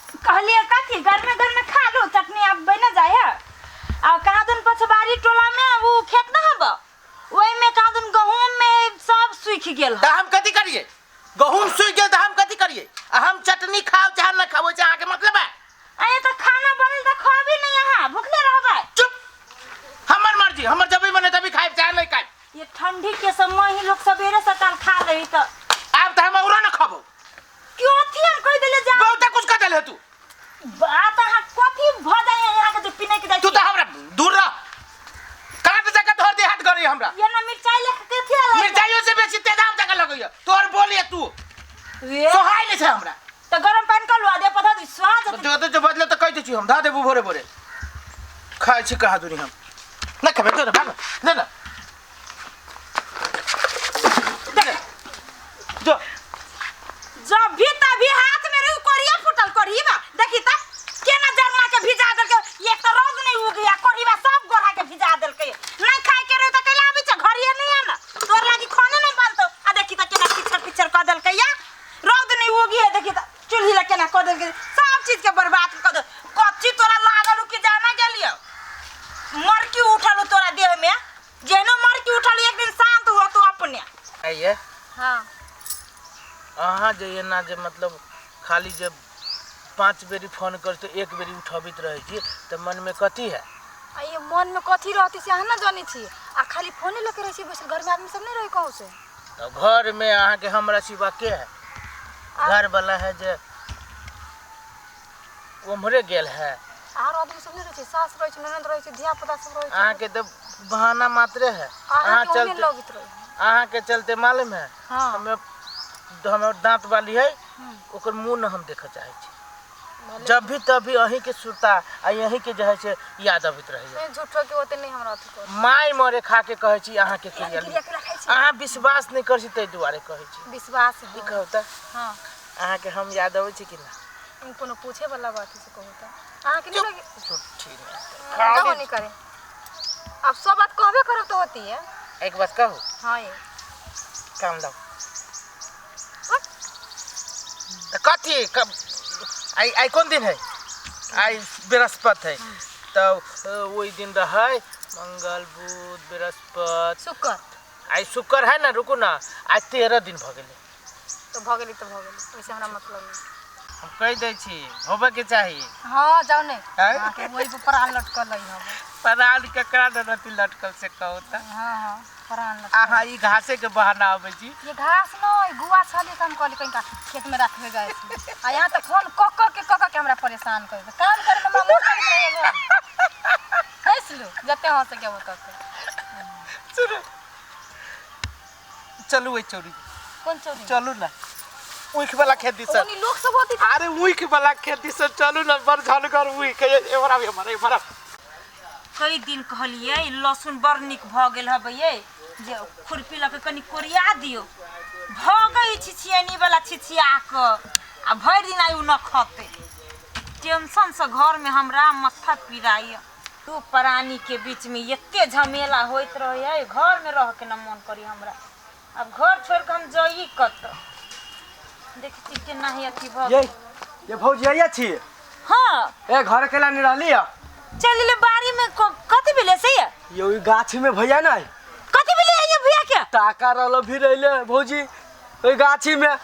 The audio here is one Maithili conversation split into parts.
कहलिए कथी गरमे गरमे खा लो चटनी अब बन जाय है। आ कहाँ दिन पछबारी टोला में वो खेत न हब ओहि में कहाँ दिन गहूम में सब सूख गेल तऽ हम कथी करिए? गहूम सूखि गेल तऽ हम कथी करिए? आ हम चटनी खाओ चाहे न खाओ, से अहाँके मतलब है? अरे तऽ खाना बनल तऽ खाबी नहीं, अहाँ भूखले रहबै। चुप, हमर मर्जी, हमर जब भी बने तभी खाइब चाहे नहीं खाइब। ये ठंडी के समय ही लोग सवेरे सकाल खा ले तऽ। आब तऽ हम औरो न खबो। क्यों थी हम कह देले जा? बहुते कुछ कह देले तू। बात अहाँ कथी भ जाय यहाँ के जे पिने के जाय? तू तऽ हमरा दूर रह, काट जगह धर दे हाथ करे हमरा। ये ना मिरचाई लेख के थी अलग। मिरचाइयो से बेसी तेजाब जगह लगैया तोहर बोलिए, तू वे सोहाय नहीं छै हमरा। तऽ गरम पानि कर लो दे पधा सुहा जते। जो जो बदले तऽ कहि दै छी हम धऽ देबू भोरे भोरे। खाइ छी कहाँ दूरी हम नहि खेबै। जो ने भाग ले ना जो। जब भी तभी हाथ में रही कोरिया फुटल कोरिया देखी त केना जरना के भिजा देलके। एक तो रोज नहीं उगिया कोरिया सब गोरा के भिजा देलके। नहीं खाए के रही त कैला आबी छ घरिया नहीं है ना तोर लागी खाने नहीं बनतो। आ देखी त केना पिछड़ पिछड़ क देलके या रौद नहीं उगी है। देखी त चूल्ही ल केना क देलके, सब चीज के बर्बाद क दे। कच्ची तोरा लागल कि जाना गेलियो मर की उठल तोरा देह में जेनो मर की उठल। एक दिन शांत हुआ तू अपने आइए। हाँ। अहाँ जे एना जे मतलब खाली जे 5 बेरी फोन कर तो 1 बेरी उठबैत रहै छी तऽ मनमे कथी है? आ ये मन में कथी रहती से अहाँ ना जानै छी। आ खाली फोने लऽ के रहै छी बैसल, घर में आदमी सब नहीं रहै कहूँ से? तऽ घरमे अहाँके हमरा सिवा के है? घर वाला है जे उम्हरे गेल है। आरो आदमी सब नहीं रहै छै, सास रहै छै, ननद रहै छै, धिया पुता सब रहै छै। अहाँके तऽ बहाना मात्रे है। अहाँ अहाँके ओहने चलते लगैत रहै। अहाँके चलते मालूम है? हाँ। हमे हमर दाँत वाली है ओकर मुँह न हम देखऽ चाहै छी। जब भी तभी अहीं के सुरता आ यहीं के जे है से याद अबैत रहैया। ए, झूठो के ओते नहीं हमरा अथी करू। माय मरे खा के कहै छी अहाँके क्रिया। क्रिया के रखै छी। अहाँ विश्वास नहीं करै छी ताहि दुआरे कहै छी। विश्वास ई है। कहू तऽ। हाँ। अहाँके हम याद अबै छी कि ना? ई कोनो पूछे वाला बात है से कहू तऽ। अहाँके नहीं लगे झूठी कहू नहीं करे। अब सब बात कहबे करब तो होती है। एक बात कहू? हाँ ये। काम लाउ। तऽ कथी कब आइ आइ कोन दिन है? आइ बृहस्पति है तऽ ओहि दिन रहै मंगल बुध बृहस्पति शुक्र। आइ शुक्र है ना? रुकू ना, आइ 13 दिन भऽ गेलै। तो भऽ गेलै तऽ भऽ गेलै, ओहिसे हमरा मतलब नहीं। हम कहि दै छी होबऽके चाही। हाँ जाउ ने। आँय? अहाँके ओहि पर प्राण लटकल है हम। प्राण ककरा ने रहती लटकल से कहू तऽ। हाँ हाँ प्राण लटकल। अहाँ ई घासे के बहाना अबै छी। ये घास नहीं गुआ छलै तऽ हम कहली कनिका खेत में रखबे गए छी। आ यहाँ तऽ फोन कऽ कऽ के कऽ कऽ के हमरा परेशान कर दे। काम करे में हमरा मोन लगैत रहैया। हँसि लू जते हँसै के ओतऽ। चलू चलू ओहि चौरी। कोन चौरी? चलू ना ऊख वाला खेती से। ओनी लोक सब होती। अरे ऊख वाला खेती से चलू ना, बड़ झलगर ऊख है। एमहर आब, एमहर एमहर आब। कई दिन कहलिए ई लहसुन बड़ नीक भऽ गेल हबै ये जे खुरपी लऽ के कनि कोरिया दियौ। भऽ गई छिछियनी वाला छिछिया कऽ आ भरि दिन आइ उ न खतै। टेंशन से घर में हमरा माथा पीराइए। दू प्राणी के बीच में एते झमेला होइत रहै घर में रह के न मन करी हमरा। अब घर छोड़ के हम जाई कतऽ? देखै छी केना ही अथी भऽ ये ये भौजी आइया छी? हाँ। ए घर अकेला नहीं रहली है? चल ले बाड़ी में कथी भेलै से ये? ये ओई गाछी में भैया नहीं। कथी भेलै ये भैया के? टाका रहलो भी रहले भौजी ओई गाछी में।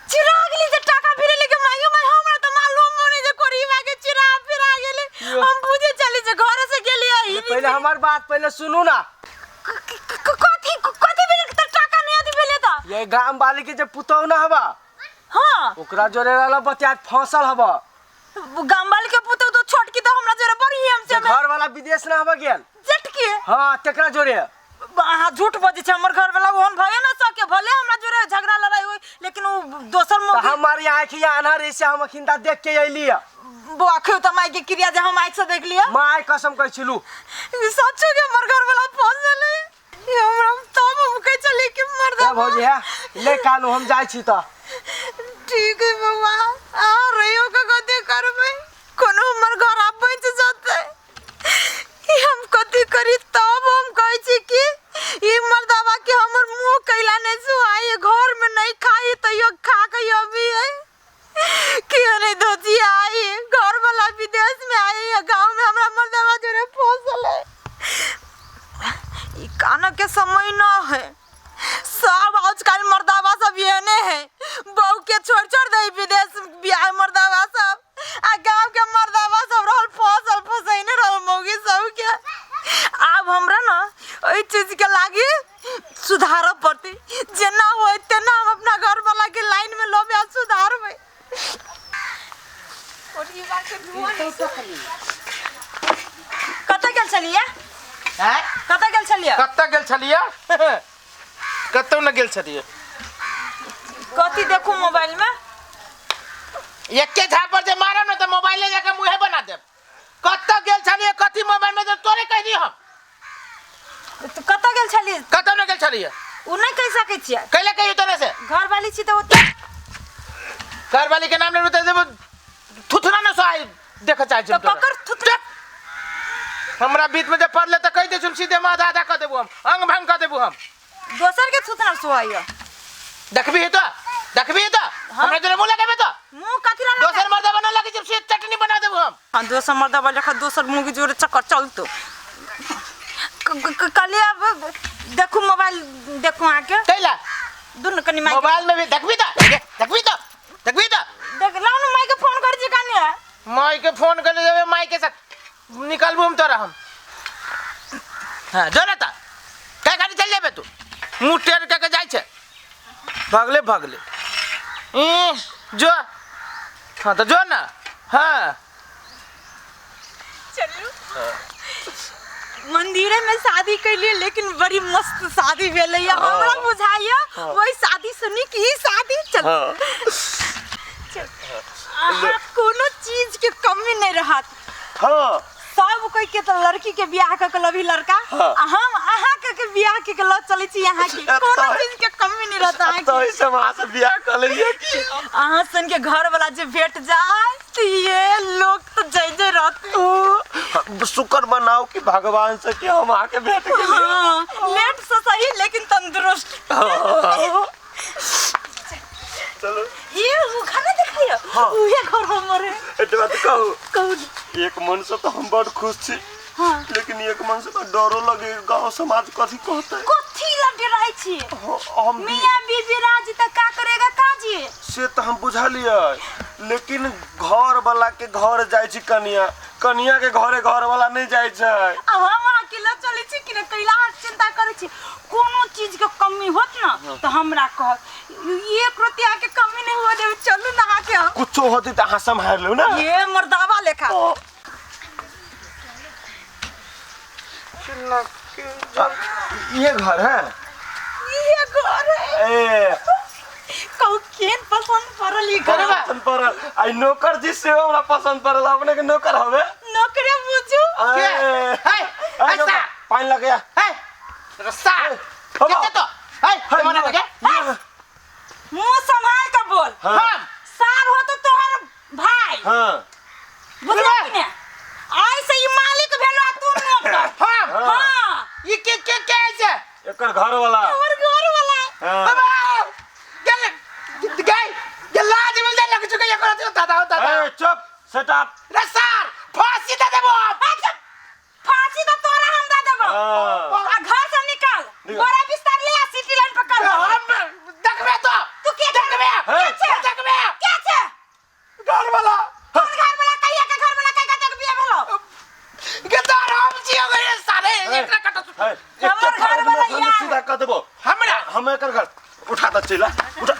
चिरा गेली जे टाका भी रहले के माइयो माय हमरा तऽ मालूम नहीं जे कोरीबा के चिरा फिरा गेले। यो। हम बुझे चली जे घर से गेलियै। पहले हमार बात पहले सुनू ना। कथी कथी भेलै तऽ टाका नहीं अथी भेलै तऽ? ये गाम वाली के जे पुतौह ना हवा। हाँ। ओकरा जोरे रहला बतियात फसल हवा। गाम वाली के पुतौह तो छोटकी तो हमरा जोरे बड़ी हम से जे घर वाला विदेश ना हवा गेल। जेटकी? हाँ तेकरा जोरे। अहाँ झूठ बजै छी, हमर घर वाला ओहन भए ना सके, भले हमरा जोरे झगड़ा लड़ाई होई लेकिन उ दोसर तऽ मौगी। हमार आँखि अन्हार ऐसे हम अखिनता देख के अयली है। बौआ खो तऽ माय के क्रिया जे हम आँखि से देख लिअ। माय कसम कहै छी लू। सच्चो के हमर घर वाला फसल है। ये हमरा तब हम कहै छलियै कि मर्दा ए भौजी है ले कानू हम जाइ छी तऽ। ठीक है बौआ, अहाँ रहियो के कथी करबै, कोनो हमर घर आब बचि जेतै। ई हम कथी करी? तब हम कहै छी कि ई मर्दाबा के हमर मुँह कैला नहीं सुहाई, घर में नहीं खाई तैयो खा के अभी है। क्यों नहीं धोती आई कतऽ गेल छलियै? हैं? कतऽ गेल छलियै? कतऽ गेल छलियै? कतौ न गेल छलियै। कथी देखू मोबाइल में? एके झापर जे मारब ने तऽ मोबाइले जाके मुँहे बना देब। कतऽ गेल छलियै कथी मोबाइल में तोरे कहि दी हम। तऽ कतऽ गेल छलियै? कतौ न गेल छलियै। ओ नहि कहि सकै छियै। कैले कहियो तोरे से? घरवाली छी तऽ ओतऽ घरवाली के नाम लेबे तऽ थुथुना न सोहाइ देखऽ चाहै छी तऽ ककर थुथुना? हमरा बीच में जे पड़ले तऽ कहि दै छुन सीधे में आधा आधा कऽ देबू हम, अंग भंग कऽ देबू हम। दोसर के थुथुना सोहाइया। देखबी तो, देखबी तो, हमरा जोरे मुँह लगेबे तो। मुँह कथी ला दोसर मर्दा बना लगे जब से चटनी बना देबू हम। हाँ, दोसर मर्दा वाला खा दोसर मुँह के जोरे चक्कर चलतो। कल अब देखू मोबाइल देखू आके। कैला? दुनू कनी माइक मोबाइल में भी देखबी तो, देखबी तो, देखबी तो। देख लाओ ना माई के फोन कर जी कनी है। माई के फोन कर देबे, माई के साथ निकालबू हम तोरा हम। हाँ, जो ना ता। काय गाड़ी चल जाबे तू? मुँह टेढ़ के के जाइ छै। भागले भागले। ई जो। हाँ तो जो ना। हाँ। चलू। मंदिरे में शादी कैलिए लेकिन बड़ी मस्त शादी भेलै हमरा बुझाइया वही शादी सुनी कि ई शादी चल। अहाँ कोनो चीज के कमी नहीं रहत। हाँ। सब कोई के तो लड़की के बियाह क के लभी लड़का, आ हम अहाँ के के बियाह के के ल चलै छी यहाँ के। कोनो चीज के कमी नहीं रहत अहाँ के। तो ऐसे वहाँ से बियाह कर लेलिए कि अहाँ सन के घर वाला जे भेट जाए तो ये लोग तो जय जय रहत। शुक्र मनाओ कि भगवान से कि हम आके भेट गेलिए। हाँ, लेट से सही लेकिन तंदुरुस्त। चलो। ये वो खाना दिखाइयो। हाँ। उहे घर हमर है। एक बात कहू। कहू। एक मन से तो हम बड़ खुश छी। हाँ। लेकिन एक मन से तो डरो लगे गांव समाज कथी कहते। कथी ला डराई छी? हाँ, हम भी- मियां बीबी राजी त का करेगा काजी? से तो हम बुझलिए, लेकिन घर वाला के घर जाय छी कनिया, कनिया के घरे घर वाला नहीं जाय छै। आ हम अकेला चलै छी कि ने कैला चिंता करै छी। कोनो चीज के कमी होत ना तो हमरा कहत। एक रोटी आके कमी नहीं हुआ देब, चलू ना आके हम। कुछो होती त अहाँ सम्हार लू ना। ये मर्दावा लेखा। ये घर है? ये घर है। ए। कहू केन पसंद पड़ल ई घर? पसंद पड़ल। आई नौकर जी सेहो हमरा पसंद पड़ल। अपने के नौकर हवे? नौकरे बुझू। ए। हे, ए, ऐसा। पानी लग गया। हे, रस्सा। हे, कितने तो? हे, हे, मना ये। लगे? ये। मुंह संभाल के बोल। हाँ। हम। सार हो तो तोहर भाई। हाँ। बुझला कि ने? आइ से ई मालिक भेलो आ तू नौकर। हम। हाँ। ई के के के ऐसे? एकर घर वाला। हमर घर वाला। हाँ। बाबा, गेल, गई, गेल लाज मिल जाए लग चुके एकर अथी दादा, दादा। ए, चुप, सेट अप। रे सार, फांसी दे देबो हम। अच्छा, फांसी तो तोरा हम दे देबो। हाँ। आ घर से निकाल। निकाल। बोरा बिस्तर ले आ सिटी लाइन पर कर। हम देखबे तो। तू के देखबे? हे। के छे? देखबे? के छे? घर वाला। कौन घर वाला? कहिया के घर वाला? कहिया तक बियाह भेलो? के तोर हम जियो गए सारे, हे। एकरा कटो। हे, एक हमर चप्पल घर वाला हम यार। सीधा कर देबो। हमरा? हम एकर घर उठा द चला। उठा,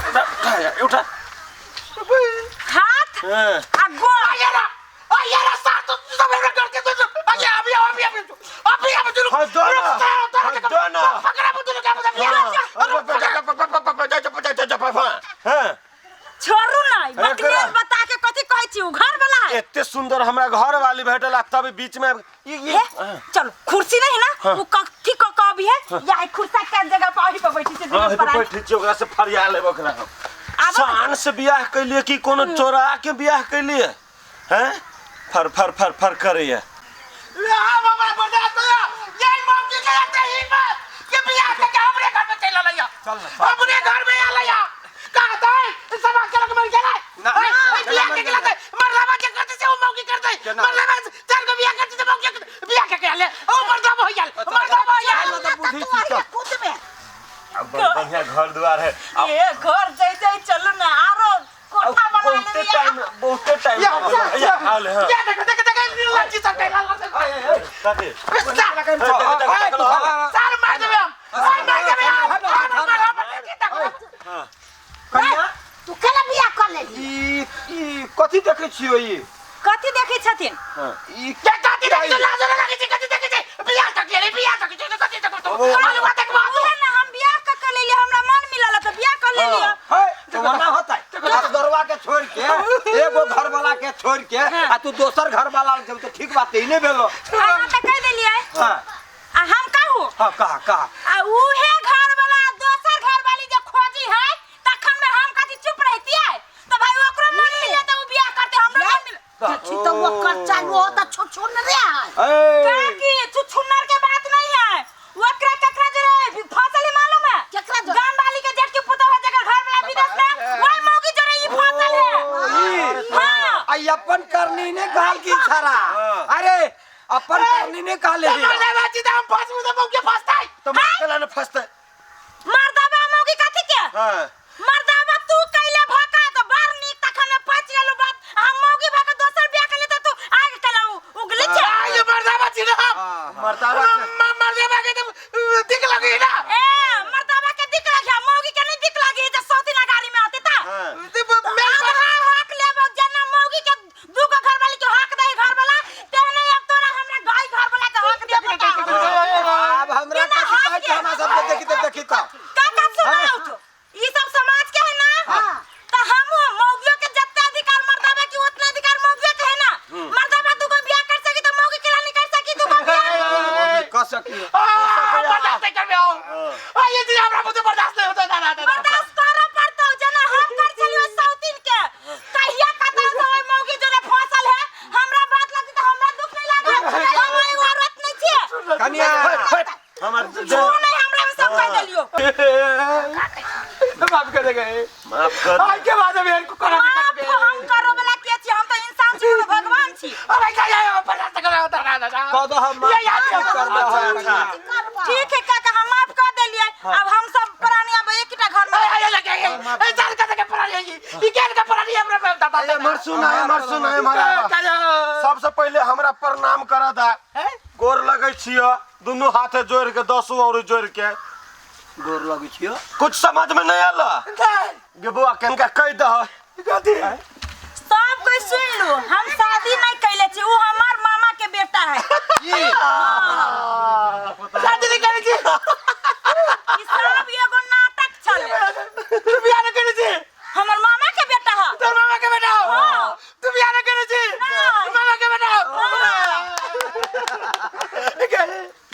उठा, उठा यार, उठा। हाथ हाँ। आ गोड़। आया आया सार तो सब हमरा घर के तो आया अभी अभी अभी अभी अभी दुनु। हाँ, दो ना। हाँ, दो ना। पकड़ा दुनु के अभी। हाँ। छोड़ू नहीं, अरे बकलेल करा। बता के कथी कहै छी? उ घर वाला है। एते सुंदर हमरा घर वाली भेटल आ तब बीच में ये हे, चलो कुर्सी नहीं ना, हाँ। उ कथी क क अभी है, या कुर्सी के जगह पर अही पर बैठी छै, दुनू हाँ, प्राणी। बैठी छी, ओकरा से फरिया लेब ओकरा हम। आबो। शान से बियाह कैलिए कि कोनो चोरा के बियाह कैलिए? हैं? फर फर फर फर करैया। हम हमरा बर्दाश्त नहीं हो। यही मौकी के जाते हिम्मत कि बियाह के हमरे घर में चल लइया। हमरे घर में आ लइया। कहता है सब के लोग मर गेलै। ना, ए, ना, ए, बियाह के गेलै। मरलाबा जे करते से ओ मौकी करते। केना? मरलाबा चार गो बियाह करते से मौकी करते। बियाह के गेलै। ओ मरदाबा हो गेल। मरदाबा हो गेल। तो बुद्धि तू छी आइया चल। कूद में। अब बड़ बढ़िया घर द्वार है। अब ये घर जय जय चलू ना, आरो कोठा बना बहुते लेलियै। टाइम, बहुते टाइम। या, या, आओ ले, हाँ। या, देखो, देखो, देखो, लड़की सब के लाल लाल। कथी? सार मार देबे हम। सार मार देबे हम। मार, मार, मार, कन्या, तू केना बियाह कर लेली? ई ई कथी देखै छियो ई? कथी देखै छथिन? ई के कथी देखै छै? लाज लागै छै। कथी देखै छै? बियाह तक रे, बियाह तक छै, कथी तक तो आलू बात तक बात। उहे ना, हम बियाह क के लेलियै, हमरा मन मिलल तऽ बियाह कर लेलियै। है तो ओना होतै घरवा के छोड़ के, एगो घर वाला के छोड़ के आ तू दोसर घर वाला जब तो ठीक बात ई नहीं भेलो। अहाँ तऽ कहि देलियै। हां। आ हम कहू? हां, कहा कहा। आ उहे घर वाला दोसर घर वाली जे खोजी है तखन में हम कथी चुप रहतियै? तो भाई ओकरो मन मिले तऽ उ बियाह करते, हमरो मन मिले। देखी तो ओकर चालू होता छुछुन रे है। ए काकी, छुछुन्नर के बात नहीं है। ओकरा ककरा जोरे फसल है मालूम है? केकरा जोरे? गाम वाली के जेठ की पुतोह है जकर घर वाला विदेश में, वही मौगी जोरे ई फसल है। हां। आई अपन करनी ने कहल की छारा। अरे अपन करनी ने कहले ही। मर्दाबा छी त हम फसबू त मौके फसतै। तो केला ने फसतै? मर्दाबा मौगी कथी के? हां। मर्दाबा तू कैले भका त बड़ नीक, तखन में पच गेलो बात। हम मौगी भका दोसर बियाह के त तू आग केला उगली छे। आई मर्दाबा छी ना हम। मर्दाबा छै। मर्दाबा के त दिक लगी ना। ए मर्दाबा के दिक लगी, मौगी के नहीं दिक लगी जे सौती ना गाड़ी में आते ता। हां। अब हाँ हक लेबो, जेना मौगी के दूगो घर वाली के हक दे घर वाला, तेहने अब तोरा हमरा गाय घर वाला के हक दे पड़ता। अब हमरा बिना कथी हक कहै के। छै? हमरा सबके देखी त देखी त काका सुनाउ तो, ई सब समाज के है ना, तो हम मौगियों के जत्ते अधिकार मर्दाबा के उतना अधिकार मौगियों के है ना। मर्दाबा दूगो बियाह कर सकी तो मौगी के नहीं कर सकी दूगो बियाह? कह सकी। बर्दाश्त नहीं करबे हम। आ ये चीज हमरा मुझे बर्दाश्त नहीं होता। ना ना ना। बर्दाश्त करे पड़तो, जेना हम कर छलियो सौतीन के। कहिया कतौ से ओइ मौगी जोरे फसल है, हमरा बात लगती त हमरा दुख नहीं लागत। हम ओइ औरत नहीं छियै। कनिया हमर छू नहीं हमरा में, सब कह देलियो। माफ कर दे गए। माफ कर। आज के बाद अब इनको करा नहीं माफ करबे। हम करो वाला के छी? हम तो इंसान छी, हम भगवान छी? अरे क्या ये बर्दाश्त कर होता? ना ना ना। कह दो हम माफ ये याद कर दो अच्छा, हम। अच्छा। ठीक है काका, हम माफ कर देलियै। अब हम सब प्राणी अब एकटा घर में। ए ए ए जान का के परानी है ई के का परानी हमरा पे दादा। ए मर सुना, ए मर सुना, ए मर। सबसे पहले हमरा प्रणाम कर दा, गोर लगै छियो दुनू हाथे जोड़ के, दसो और जोड़ के। गोर लगै छियो। कुछ समझ में नहीं आला गे बौआ, कनका कह दह। सब कोई सुन लू, हम शादी नहीं कैले छी, उ हमार मामा के बेटा है। शादी नहीं करे छी? ई सब एगो नाटक छले। तू बियाह नहीं करे छी? हमर मामा के बेटा है। तोर मामा के बेटा हो? हाँ। तू बियाह नहीं करे छी? नहीं। मामा के बेटा हो?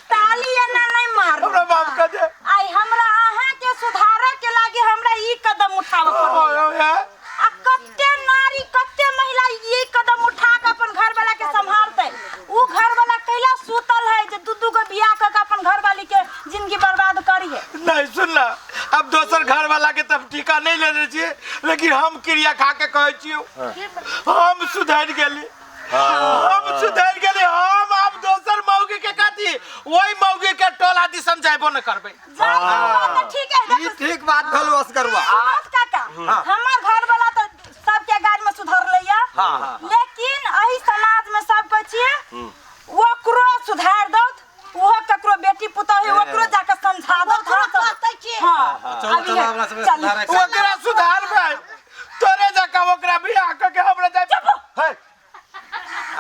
ताली एना नहीं मार। हमरा माफ कर दे। आई हमरा अहाँ के सुधारे के लागी हमरा ई कदम उठावे पड़ल। आ कते नारी, कते महिला ये कदम उठा के अपन घर वाला के संभालते? उ घर वाला कैला सुतल है जे दू दू गो बियाह क के अपन घर वाली के जिंदगी बर्बाद करी है? नहीं सुन ला, अब दोसर घर वाला के तब टीका नहीं लेने छियै, लेकिन हम क्रिया खा के कहै छियौ, हम सुधरि गेली, हम सुधरि गेली। हम आब दोसर मौगी के कथी, ओहि मौगी के टोला दिसन जायबो न करबै। जाय के बात तऽ ठीक है। ई ठीक बात भेल असगरवा। सुनत काका, हमर घर वाला तऽ सबके गाड़ में सुधर लैया, लेकिन एही समाज में सब कहै छियै ओकरो सुधार दौत, ओहो ककरो बेटी पुतोह है, ओकरो जाके समझा दौत। ओकरो कहतै की? हाँ। चलो, चलो, हमरा सबके चल। सुधारे के। ओकरा सुधारबै तोरे जकाँ ओकरा बियाह कऽ के हमरा जाय। है।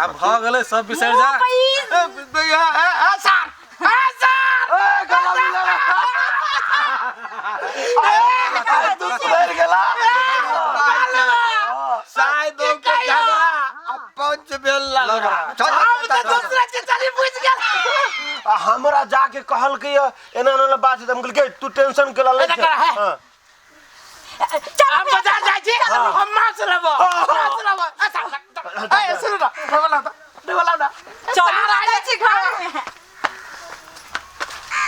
आब भऽ गेलै, सब बिसरि जा। मुँह पे ई सर, सर। ए गला मिला, तू सुधर गेला। शायद के झगड़ा आ पंच भेल लगड़ा। हम तऽ दूसरा के चली बुझि गेल। आ हमरा जाके कहलकै ये, एना एना बात है। हम कहलियै तू टेंशन केला लै एना करा है। हाँ। चल। हम बाजार जाइ छी, हम माछ लेबो, माछ लेबो। अच्छा, ए सुन ना, ढोला ना, ढोला ना। चल, जाइ छी घर में।